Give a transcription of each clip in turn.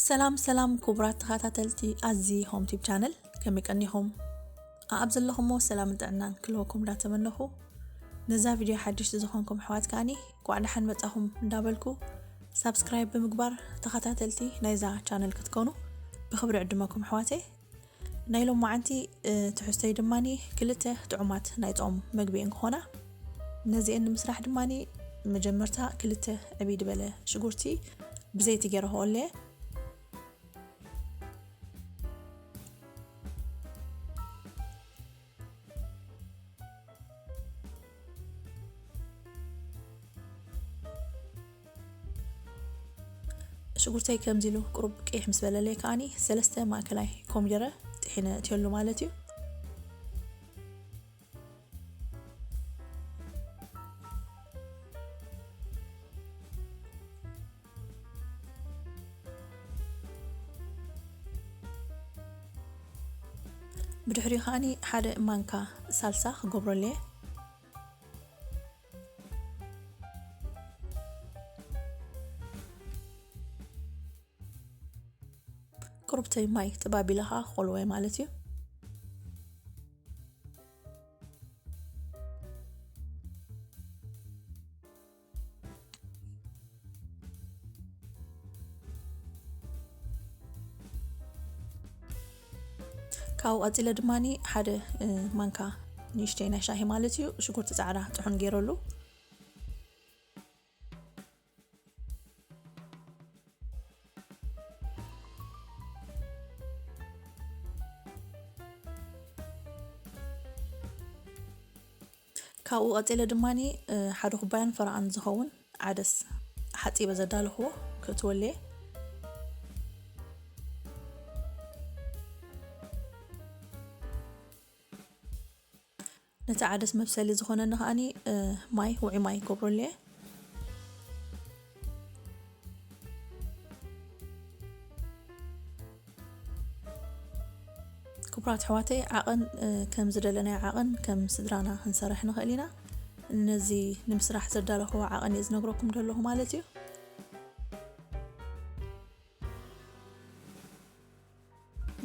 ሰላም ሰላም ክቡራት ተኸታተልቲ ኣዚ ሆም ቲብ ቻነል፣ ከመይ ቀኒኹም? ኣብ ዘለኹሞ ሰላምን ጥዕናን ክልወኩም እንዳተመነኹ፣ ነዛ ቪድዮ ሓደሽቲ ዝኾንኩም ኣሕዋት ከኣኒ እንኳዕ ደሓን መጻኹም እንዳበልኩ፣ ሳብስክራይብ ብምግባር ተኸታተልቲ ናይዛ ቻነል ክትኮኑ ብኽብሪ ዕድመኩም ኣሕዋተይ። ናይ ሎማዓንቲ ትሕዝቶይ ድማ ክልተ ጥዑማት ናይ ጾም መግቢ እንክኾና፣ ነዚአን ንምስራሕ ድማ መጀመርታ ክልተ ዕብይ ዝበለ ሽጉርቲ ብዘይቲ ገይረ ክኦለየ። ሽጉርተይ ከምዚ ኢሉ ቁሩብ ቅይሕ ምስ በለለይ ከኣኒ ሰለስተ ማእከላይ ኮሚደረ ጥሒነ እትየሉ ማለት እዩ። ብድሕሪኡ ከኣኒ ሓደ ማንካ ሳልሳ ክገብረሉ እየ። ቁሩብተይ ማይ ጥብ ኣቢለ ከዓ ክቆልዎ እየ ማለት እዩ። ካብኡ ቀፂለ ድማ ሓደ ማንካ ንእሽተይ ናይ ሻሂ ማለት እዩ ሽጉርቲ ፃዕዳ ጥሑን ገይረሉ። ካብኡ ቀፂለ ድማ ሓደ ኩባያን ፈረቓን ዝኸውን ዓደስ ሓፂበ ዘዳለኽዎ ክእትወለየ። ነቲ ዓደስ መብሰሊ ዝኾነኒ ከኣኒ ማይ፣ ውዑይ ማይ ክገብረሉ እየ። ክቡራት ኣሕዋተይ፣ ዓቐን ከም ዝደለናዮ ዓቐን ከም ስድራና ክንሰርሕ ንኽእል ኢና። ነዚ ንምስራሕ ዘዳለኽዎ ዓቐን እየ ዝነግረኩም ዘለኹ ማለት እዩ።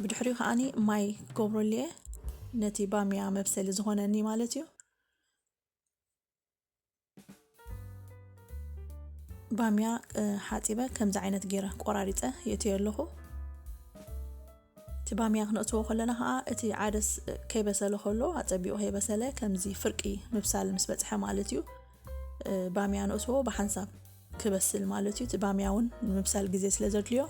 ብድሕሪኡ ከኣኒ ማይ ክገብረሉ እየ፣ ነቲ ባምያ መብሰሊ ዝኾነኒ ማለት እዩ። ባምያ ሓፂበ ከምዚ ዓይነት ገይረ ቆራሪፀ የእትዮ ኣለኹ። እቲ ባምያ ክነእትዎ ከለና ከዓ እቲ ዓደስ ከይበሰለ ከሎ፣ ኣፀቢቑ ከይበሰለ ከምዚ ፍርቂ ምብሳል ምስ በፅሐ ማለት እዩ። ባምያ ነእትዎ ብሓንሳብ ክበስል ማለት እዩ። እቲ ባምያ እውን ንምብሳል ግዜ ስለ ዘድልዮ።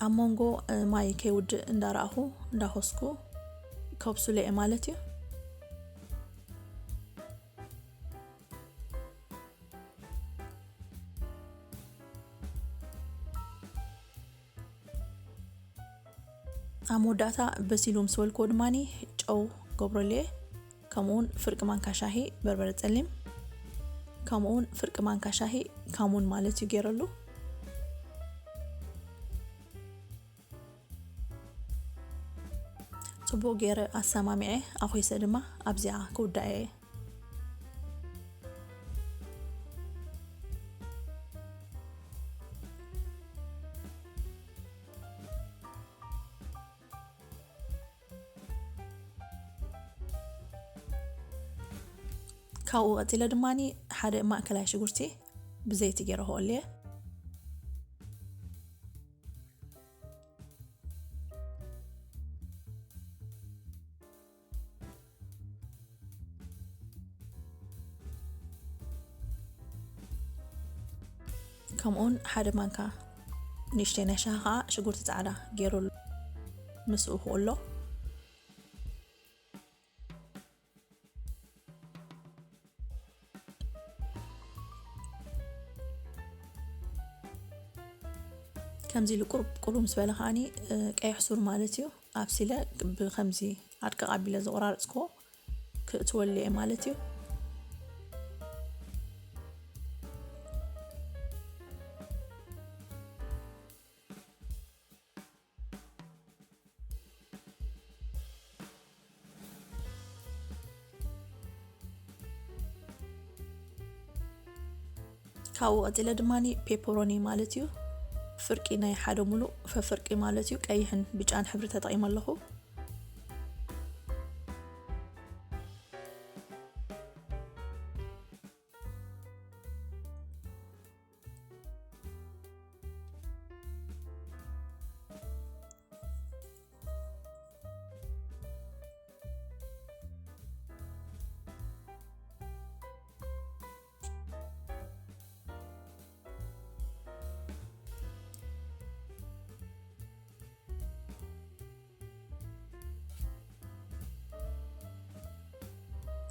ኣብ መንጎ ማይ ከይውድእ እንዳረኣኹ እንዳኾስኩ ከብስሎ እየ ማለት እዩ። ኣብ መወዳእታ በሲሉ ምስ በልክዎ ድማ ጨው ገብረሉ እየ። ከምኡውን ፍርቂ ማንካ ሻሂ በርበረ ጸሊም፣ ከምኡውን ፍርቂ ማንካ ሻሂ ካሙን ማለት እዩ ገይረሉ። ጽቡቕ ገይረ ኣሰማሚዐ ኣኾይሰ ድማ ኣብዚኣ ክውዳእ እየ። ካብኡ ቀጺለ ድማ ሓደ ማእከላይ ሽጉርቲ ብዘይቲ ገይረ ክኦልየ። ከምኡውን ሓደ ማንካ ንእሽተይ ናይ ሻሂ ከዓ ሽጉርቲ ፃዕዳ ገይረሉ ምስኡ ክቕሎ። ከምዚ ኢሉ ቁሩብ ቁሩብ ምስ በለ ከዓኒ ቀይሕ ሱር ማለት እዩ ኣብሲለ ብከምዚ ኣድቅቕ ኣቢለ ዝቆራረፅክዎ ክእትወሉ እየ ማለት እዩ። ካብኡ ቀፂለ ድማ ፔፐሮኒ ማለት እዩ። ፍርቂ ናይ ሓደ ሙሉእ ፈፍርቂ ማለት እዩ። ቀይሕን ብጫን ሕብሪ ተጠቂመ ኣለኹ።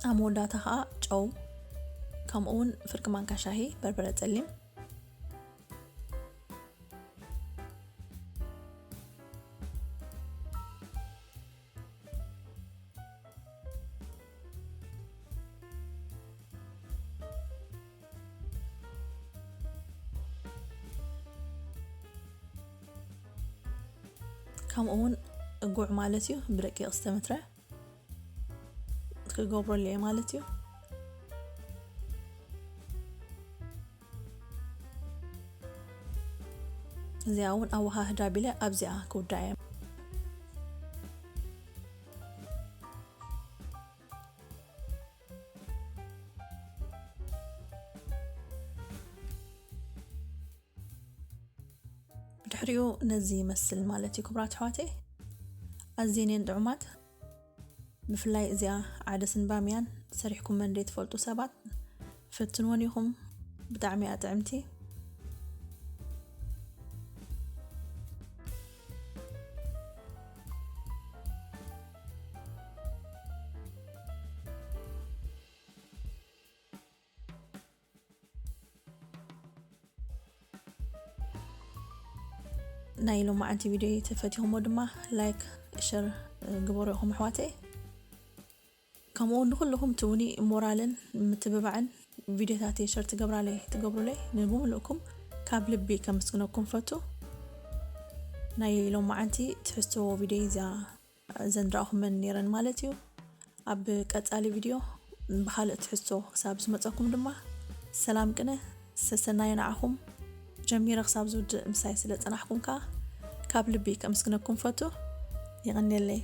ኣብ መወዳእታ ከዓ ጨው፣ ከምኡ እውን ፍርቂ ማንካ ሻሂ በርበረ ፀሊም። ከምኡ እውን ጉዕ ማለት እዩ፣ ብደቂቕ ዝተመትረ ክገብረሉ እየ ማለት እዩ። እዚኣ እውን ኣወሃህዳ ቢለ ኣብዚኣ ክውዳ እየ። ብድሕሪኡ ነዚ ይመስል ማለት እዩ። ክቡራት ኣሕዋተይ፣ ኣዝየን እየን ጥዑማት። ብፍላይ እዚኣ ዓደስን ባምያን ሰሪሕኩም እንዴ ትፈልጡ ሰባት ፈትንወን ኢኹም። ብጣዕሚ እያ ጥዕምቲ። ናይ ሎማዓንቲ ቪድዮ ተፈቲኹሞ ድማ ላይክ፣ ሸር ግበሩ ኢኹም ኣሕዋተይ። ከምኡ እውን ንኩልኹም ትውኒ ሞራልን ምትብባዕን ቪድዮታተይ ሸር ትገብራለይ ትገብሩለይ ንብምልእኩም ካብ ልቢ ከምስግነኩም ፈቱ። ናይ ሎማዓንቲ ትሕዝቶ ቪድዮ እዚኣ ዘንድራኹመን ነይረን ማለት እዩ። ኣብ ቀጻሊ ቪድዮ ብኻልእ ትሕዝቶ ክሳብ ዝመጸኩም ድማ ሰላም ቅነ ሰሰናዩ ንዓኹም። ጀሚረ ክሳብ ዝውድእ ምሳይ ስለ ጸናሕኩም ከኣ ካብ ልቢ ከምስግነኩም ፈቱ። የቐንየለይ።